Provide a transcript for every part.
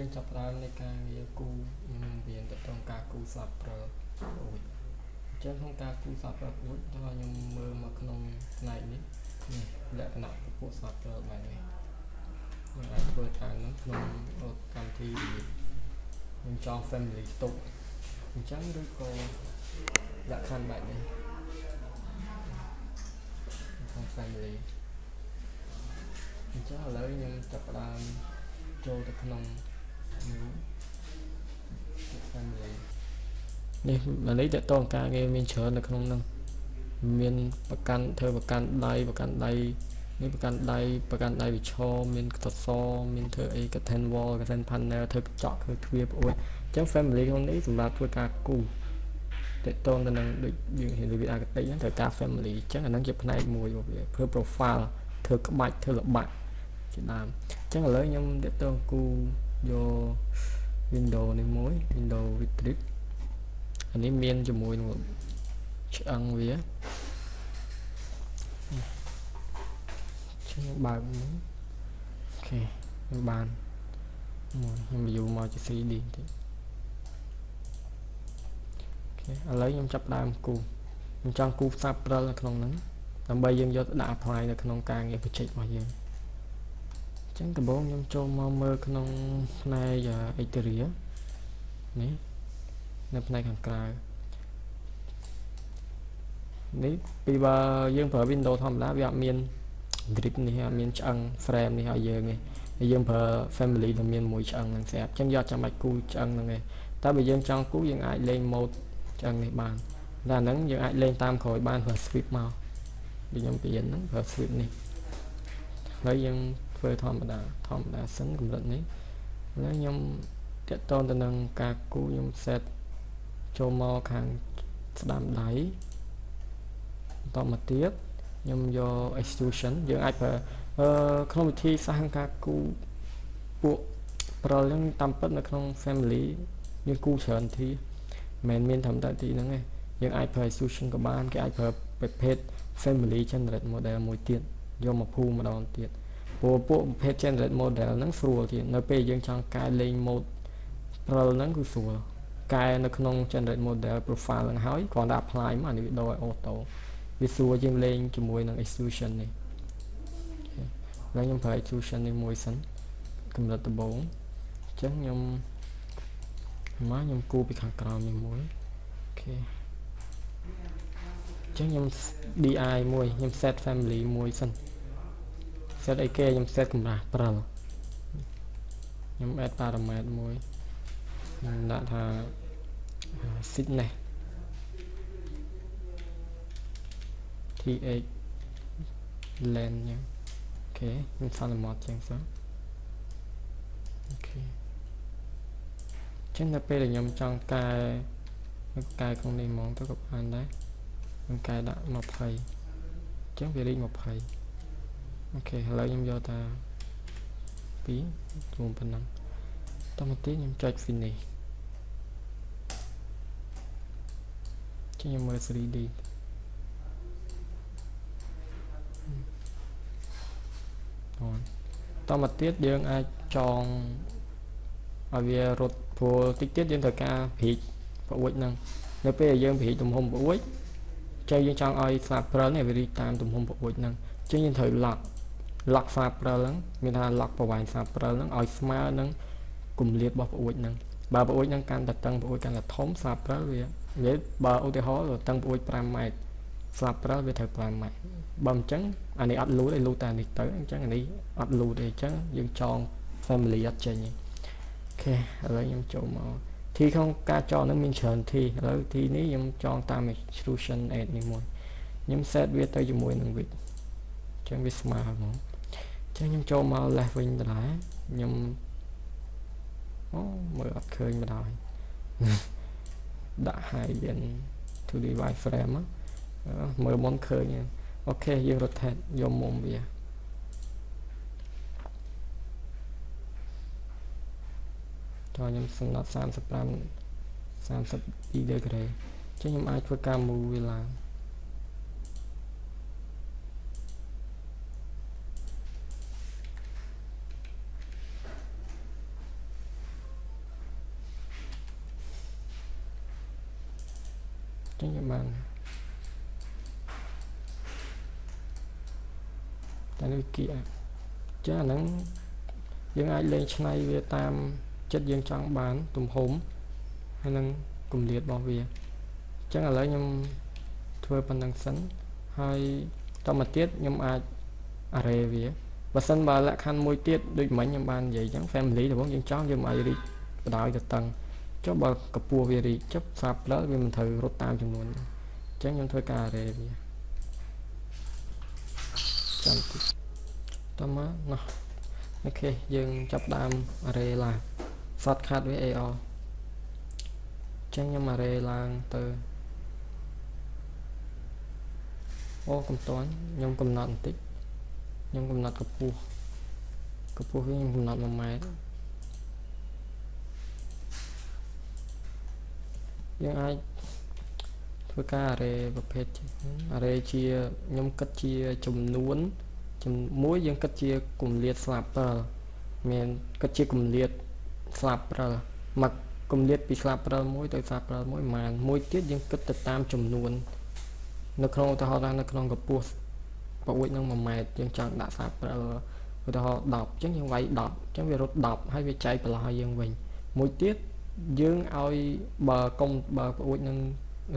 យើងចាប់ផ្ដើមនៃការងារគូខ្ញុំរៀនតទៅការគូស្លាបព្រិលប្អូចអញ្ចឹងក្នុងការគូស្លាបព្រិលប្អូចតើខ្ញុំមើលមកក្នុងផ្នែកនេះនេះលក្ខណៈពពួកស្លាបព្រិលបែបនេះយើងអាចធ្វើតាមនឹងក្នុងកម្មវិធីខ្ញុំចង់ family ទុកអញ្ចឹងឬក៏លក្ខខណ្ឌបែបនេះក្នុង family អញ្ចឹងឥឡូវខ្ញុំចាប់ផ្ដើមចូលទៅក្នុង new family នេះនេះតកតងការងារមានច្រើននៅក្នុងហ្នឹងមានប្រកាន់ធ្វើប្រកាន់ដៃប្រកាន់ដៃនេះប្រកាន់ដៃប្រកាន់ដៃវិឈរមានសសរមានធ្វើអី curtain wall curtain panel ធ្វើកញ្ចក់ធ្វើទ្វារប្អូនអញ្ចឹង family ក្នុងនេះសម្រាប់ធ្វើការគូតកតងទៅនឹងដូចយើងរៀនរបៀប architect ហ្នឹងត្រូវការ family អញ្ចឹងអាហ្នឹងជាផ្នែកមួយរបស់វាធ្វើ profile ធ្វើក្បាច់ធ្វើល្បាក់ជាដើមអញ្ចឹងឥឡូវខ្ញុំតកតងគូយក window នេះមួយ window with trip អានេះមានជាមួយនឹងឆ្អឹងវាខ្ញុំបើកមួយអូខេខ្ញុំបានមួយខ្ញុំ view មកជា 3D បន្តិចអូខេឥឡូវខ្ញុំចាប់ដើមគូខ្ញុំចង់គូផ្សារព្រិលនៅក្នុងហ្នឹងដើម្បីយើងយកទៅដាក់ apply នៅក្នុងការងារ project របស់យើងអញ្ចឹងដំបូងខ្ញុំចូលមកមើលក្នុងផ្នែក exterior នេះនៅផ្នែកខាងក្រៅនេះពីបើយើងប្រើ Windows ធម្មតាវាអត់មាន grip នេះអត់មានឆ្អឹង frame នេះឲ្យយើងទេយើងប្រើ family ដែលមានមួយឆ្អឹងហ្នឹងស្រាប់អញ្ចឹងយកចាំបាច់គូឆ្អឹងហ្នឹងឯងតែបើយើងចង់គូយើងអាចលេង mode ឆ្អឹងនេះបានតែអាហ្នឹងយើងអាចលេងតាមក្រោយបានប្រើ sweep មកដូចខ្ញុំពៀនហ្នឹងប្រើ sweep នេះហើយយើងធ្វើធម្មតាធម្មតាសិនកម្រិតនេះហើយខ្ញុំតាក់ទងទៅនឹងការគូខ្ញុំ set ចូលមកខាងស្ដាំដៃបន្តមកទៀតខ្ញុំយក extrusion យើងអាចប្រើក្នុងវិធីសាស្ត្រការគូពួកព្រិលហ្នឹងតាមពិតនៅក្នុង family យើងគូច្រើនធីមិនមែនមានត្រឹមតែទីហ្នឹងទេយើងអាចប្រើ extrusion ក៏បានគេអាចប្រើប្រភេទ family generate model មួយទៀតយកមកភូម្ដងទៀតព្រោះពួកប្រភេទ generate model ហ្នឹងស្រួលជាងនៅពេលយើងចង់កែលេង mode ព្រិលហ្នឹងគឺស្រួលកែនៅក្នុង generate model profile ហ្នឹងហើយគ្រាន់តែ apply មកអានេះវាដូរឲ្យ auto វាស្រួលជាងលេងជាមួយនឹង extrusion នេះឥឡូវខ្ញុំប្រើ extrusion នេះមួយសិនកម្រិតដំបូងអញ្ចឹងខ្ញុំមកខ្ញុំគូពីខាងក្រោមនេះមួយអូខេអញ្ចឹងខ្ញុំ DI មួយខ្ញុំ set family មួយសិន set អីគេខ្ញុំ set កម្រាស់ព្រិលខ្ញុំ add parameter មួយខ្ញុំដាក់ថា thickness th len អញ្ចឹងអូខេខ្ញុំសន្មត់ជាងសិនអូខេអញ្ចឹងដល់ពេលដែលខ្ញុំចង់កែកែក្នុងនេះហ្មងទៅក៏បានដែរខ្ញុំកែដាក់20អញ្ចឹងវារីក20អូខេឥឡូវខ្ញុំយកតា2រួមប៉ុណ្ណឹងតមកទៀតខ្ញុំចុច finish ខ្ញុំមើល 3D តមកទៀតយើងអាចចងឲ្យវារត់ព្រោះតិចទៀតយើងត្រូវការព្រីកប្អួចហ្នឹងនៅពេលដែលយើងព្រីកទំហំប្អួចចឹងយើងចង់ឲ្យស្លាបព្រិលនេះវារីកតាមទំហំប្អួចហ្នឹងចឹងយើងត្រូវ lock ស្លាបព្រិលហ្នឹងមានថា lock ប្រវែងស្លាបព្រិលហ្នឹងឲ្យស្មើនឹងគម្លាតរបស់ប្អួចហ្នឹងបើប្អួចហ្នឹងកាន់តែតឹងប្អួចកាន់តែធំស្លាបព្រិលវានិយាយបើឧទាហរណ៍តឹងប្អួច5ម៉ែត្រស្លាបព្រិលវាត្រូវ5ម៉ែត្របើមិនចឹងអានេះអត់លូតទេលូតតែនេះទៅអញ្ចឹងអានេះអត់លូតទេអញ្ចឹងយើងចង family អត់ចេញទេអូខេឥឡូវខ្ញុំចូលមកធីក្នុងការចងហ្នឹងមានច្រើនធីឥឡូវធីនេះខ្ញុំចងតាម extrusion add នេះមួយខ្ញុំ set វាទៅជាមួយនឹង width អញ្ចឹងវាស្មើហ្មងអញ្ចឹងខ្ញុំចូលមក left វិញដដែលខ្ញុំអូមើលអត់ឃើញម្ដងដាក់ high end 2D wireframe មើលមុនឃើញអូខេយើង rotate យកមុំវាតោះខ្ញុំកំណត់35 32 degree អញ្ចឹងខ្ញុំអាចធ្វើការ move វាឡើង ចឹងយើងបានតែនេះគៀចាអាហ្នឹងយើងអាចលេងឆ្នៃវាតាមចិត្តយើងចង់បានទំហំហើយនឹងគម្លាតរបស់វាអញ្ចឹងឥឡូវខ្ញុំធ្វើប៉ុណ្្នឹងសិនហើយតមកទៀតខ្ញុំអាច array វាបើសិនបើលក្ខខណ្ឌមួយទៀតដូចមិញខ្ញុំបាននិយាយអញ្ចឹង family ដំបូងយើងចង់យើងមិនអាចរីកបដ ாய் ទៅតឹងចុះបើកម្ពស់វារីកចុះស្រាប់ផ្លវាមិនត្រូវរត់តាមចំនួនអញ្ចឹងខ្ញុំធ្វើការ array វាចាំតិចតមកណោះអូខេយើងចាប់ដើម array ឡើង shortcut វា AR ចឹងខ្ញុំ array ឡើងទៅអូកំតាន់ខ្ញុំកំណត់បន្តិចខ្ញុំកំណត់កម្ពស់កម្ពស់វាខ្ញុំកំណត់1ម៉ែត្រយើងអាចធ្វើការ array ប្រភេទ array ជាខ្ញុំគិតជាចំនួនមួយយើងគិតជាគម្លាតស្លាបព្រិលមានគិតជាគម្លាតស្លាបព្រិលមកគម្លាតពីស្លាបព្រិលមួយទៅស្លាបព្រិលមួយប្រហែលមួយទៀតយើងគិតទៅតាមចំនួននៅក្នុងឧទាហរណ៍ថានៅក្នុងកម្ពស់ប្រួចនឹង1ម៉ែត្រយើងចង់ដាក់ស្លាបព្រិលឧទាហរណ៍10អញ្ចឹងយើងវាយ10អញ្ចឹងវារត់10ហើយវាចែកប្រឡោះឲ្យយើងវិញមួយទៀតយើងឲ្យបើកុំបើប្រួចនឹង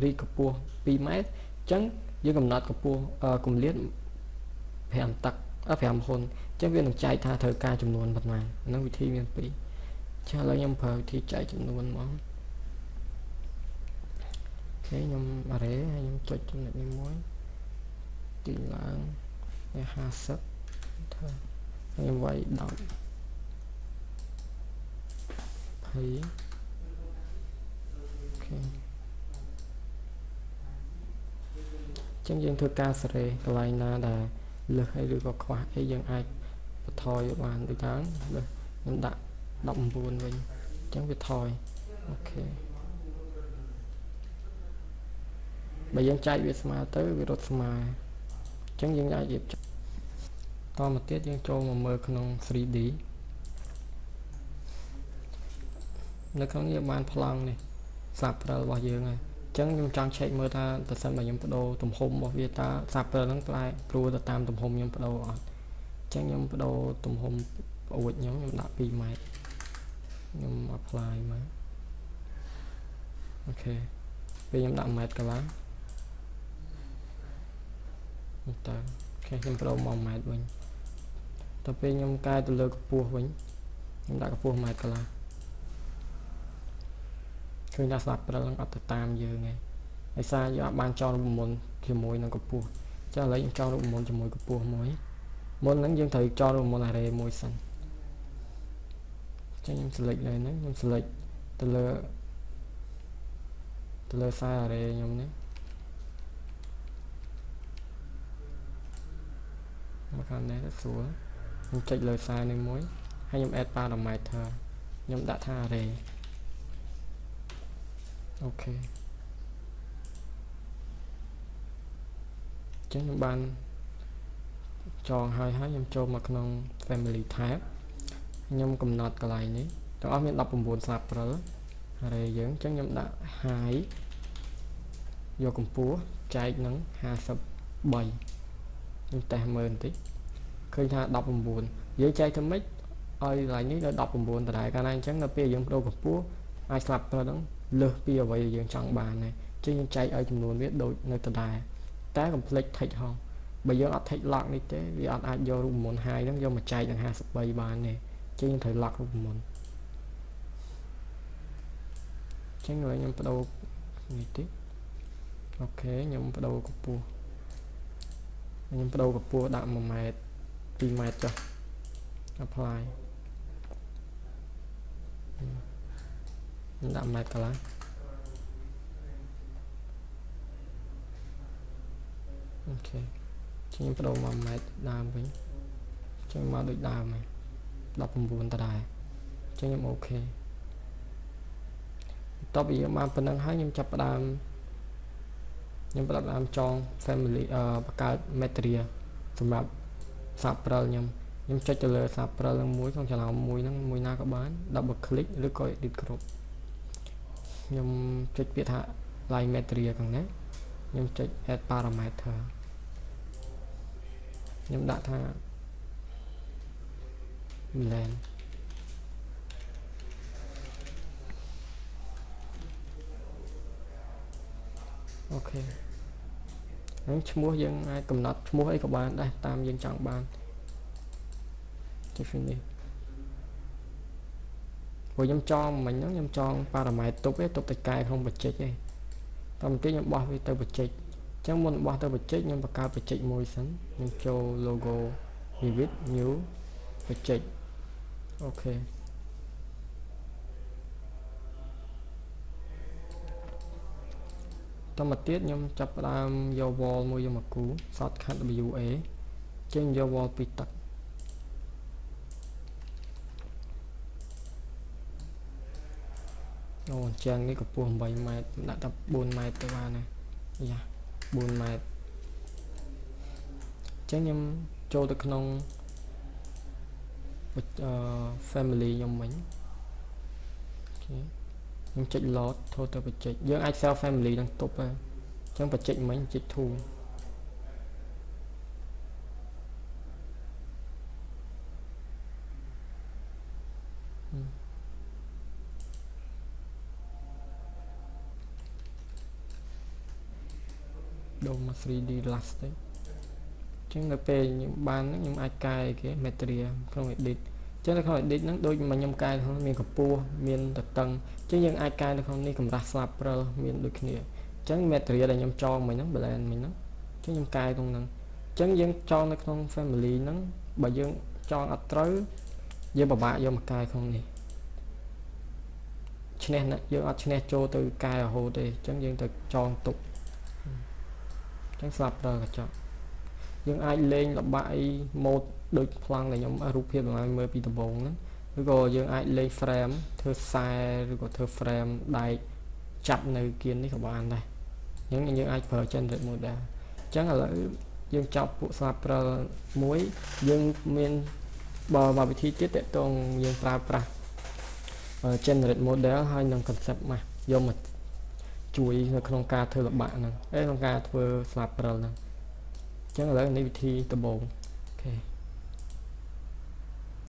រីកកម្ពស់2ម៉ែត្រអញ្ចឹងយើងកំណត់កម្ពស់គម្លាត5ទឹក5ហ៊ុនអញ្ចឹងវានឹងចែកថាត្រូវការចំនួនប៉ុន្មានហ្នឹងវិធីមានពីរចាឥឡូវខ្ញុំប្រើវិធីចែកចំនួនមកអូខេខ្ញុំ array ហើយខ្ញុំចុចចំណុចនេះមួយទាញឡើង50ធ្វើខ្ញុំវាយ10 20អូខេចឹងយើងធ្វើការសេរីកន្លែងណាដែលលើសអីឬក៏ខ្វះអីយើងអាចបន្ថយបានដូចហ្នឹងលើសខ្ញុំដាក់19វិញអញ្ចឹងវាថយអូខេបើយើងចែកវាស្មើទៅវារត់ស្មើអញ្ចឹងយើងអាចរៀបតមកទៀតយើងចូលមកមើលក្នុង 3D នៅក្នុងនេះបានប្លង់នេះស្លាបព្រិលរបស់យើងហើយអញ្ចឹងខ្ញុំចង់ឆែកមើលថាប្រសិនបើខ្ញុំបដូរទំហំរបស់វាតើស្លាបព្រិលហ្នឹងប្រែប្រួលទៅតាមទំហំខ្ញុំបដូរអត់អញ្ចឹងខ្ញុំបដូរទំហំប្រួចខ្ញុំដាក់2ម៉ែត្រខ្ញុំ apply មកអូខេពេលខ្ញុំដាក់ម៉ែត្រកន្លះតើអូខេខ្ញុំបដូរមកម៉ែត្រវិញតទៅពេលខ្ញុំកែទៅលើកម្ពស់វិញខ្ញុំដាក់កម្ពស់ម៉ែត្រកន្លះឃើញថាស្លាបព្រិលនឹងអត់ទៅតាមយើងទេដោយសារយើងអត់បានចងរូបមន្តជាមួយនឹងកម្ពស់ចាឥឡូវខ្ញុំចងរូបមន្តជាមួយកម្ពស់មួយមុនហ្នឹងយើងត្រូវចងរូបមន្ត array មួយសិនចឹងខ្ញុំ select លើហ្នឹងខ្ញុំ select ទៅលើខ្សែ array ខ្ញុំនេះមកខាងនេះទៅស្រួលខ្ញុំចុចលើខ្សែនេះមួយហើយខ្ញុំ add parameter ខ្ញុំដាក់ថា array អូខេចឹងខ្ញុំបានចងហើយខ្ញុំចូលមកក្នុង family type ខ្ញុំកំណត់កន្លែងនេះទាំងអស់មាន19ស្លាបព្រិល array យើងចឹងខ្ញុំដាក់ high យកកម្ពស់ចែកនឹង53ខ្ញុំតេស្តមើលបន្តិចឃើញថា19យើងចែកធ្វើម៉េចឲ្យកន្លែងនេះនៅ19ដដែលកាលណាអញ្ចឹងដល់ពេលយើងបដូរកម្ពស់អាចស្លាបព្រិលហ្នឹងលើសពីអ្វីដែលយើងចង់បានដែរអញ្ចឹងយើងចែកឲ្យចំនួនវាដូចនៅដដែលតែកុំភ្លេច tick ហោះបើយើងអត់ tick lock នេះទេវាអត់អាចយករូបមន្ត high ហ្នឹងយកមកចែកនឹង53បានទេអញ្ចឹងយើងត្រូវ lock រូបមន្តអញ្ចឹងឥឡូវខ្ញុំបដូរនេះតិចអូខេខ្ញុំបដូរកម្ពស់ខ្ញុំបដូរកម្ពស់ដាក់1ម៉ែត្រ2ម៉ែត្រចុះ apply ខ្ញុំដាក់ម៉ែត្រកន្លះអូខេខ្ញុំបដូរមកម៉ែត្រដើមវិញចឹងមកដូចដើមហើយ19ដដែលចឹងខ្ញុំអូខេបន្ទាប់ពីយើងបានប៉ុណ្្នឹងហើយខ្ញុំចាប់ផ្ដើមចង family បង្កើត material សម្រាប់ស្លាបព្រិលខ្ញុំចុចទៅលើស្លាបព្រិលនឹងមួយក្នុងចំណោមមួយហ្នឹងមួយណាក៏បាន double click ឬក៏ edit គ្រប់ខ្ញុំចុចពាក្យថា line material ខាងនេះខ្ញុំចុច add parameter ខ្ញុំដាក់ថា blend អូខេហ្នឹងឈ្មោះយើងអាចកំណត់ឈ្មោះអីក៏បានដែរតាមយើងចង់បានចុច finish ព្រោះខ្ញុំចងមិញហ្នឹងខ្ញុំចង parameter ទុកទេទុកតែកែក្នុង project ទេតោះបន្តិចខ្ញុំបោះវាទៅ project អញ្ចឹងមុនបោះទៅ project ខ្ញុំបង្កើត project មួយសិនខ្ញុំចូល logo Revit new project អូខេតមកទៀតខ្ញុំចាប់ផ្ដើមយក wall មួយយកមកគូ shortcut WA ចេញយក wall ពីទឹកអូអញ្ចឹងនេះកម្ពស់8ម៉ែត្រដាក់តែ4ម៉ែត្រទៅបានណាយ៉ា4ម៉ែត្រអញ្ចឹងខ្ញុំចូលទៅក្នុង family ខ្ញុំមិញអូខេខ្ញុំចុច load ចូលទៅ project យើងអាច sell family នឹងទប់ហើយអញ្ចឹង project មិញចុច tool ដូរមក 3D last ទេអញ្ចឹងនៅពេលខ្ញុំបានហ្នឹងខ្ញុំអាចកែគេ material ក្នុង edit អញ្ចឹងនៅក្នុង edit ហ្នឹងដូចមកខ្ញុំកែក្នុងមានកម្ពស់មានតតឹងអញ្ចឹងយើងអាចកែនៅក្នុងនេះកម្រាស់ស្លាបព្រិលមានដូចគ្នាអញ្ចឹង material ដែលខ្ញុំចងមិញហ្នឹង blend មិញហ្នឹងអញ្ចឹងខ្ញុំកែក្នុងហ្នឹងអញ្ចឹងយើងចងនៅក្នុង family ហ្នឹងបើយើងចងអត់ត្រូវយើងពិបាកយកមកកែក្នុងនេះឈ្នះណាយើងអត់ឈ្នះចូលទៅកែរហូតទេអញ្ចឹងយើងទៅចងទុកចឹងស្លាប់ដល់កញ្ចក់យើងអាចលេងល្បាក់អីម៉ូតដូចប្លង់ដែលខ្ញុំរូបភាពឲ្យមើលពីដំបូងហ្នឹងឬក៏យើងអាចលេង frame ធ្វើខ្សែឬក៏ធ្វើ frame ដែកចាប់នៅគៀននេះក៏បានដែរអញ្ចឹងយើងអាចប្រើ generate model អញ្ចឹងឥឡូវយើងចាប់ពួកស្លាបព្រិលមួយយើងមានបើវិធីទៀតតកតងយើងប្រើប្រាស់ generate model ហើយនឹង concept ម៉ាស់យកមកជួយនៅក្នុងការធ្វើល្បាក់ហ្នឹងឯក្នុងការធ្វើស្លាបព្រិលហ្នឹងអញ្ចឹងឥឡូវនេះវិធីដំបូង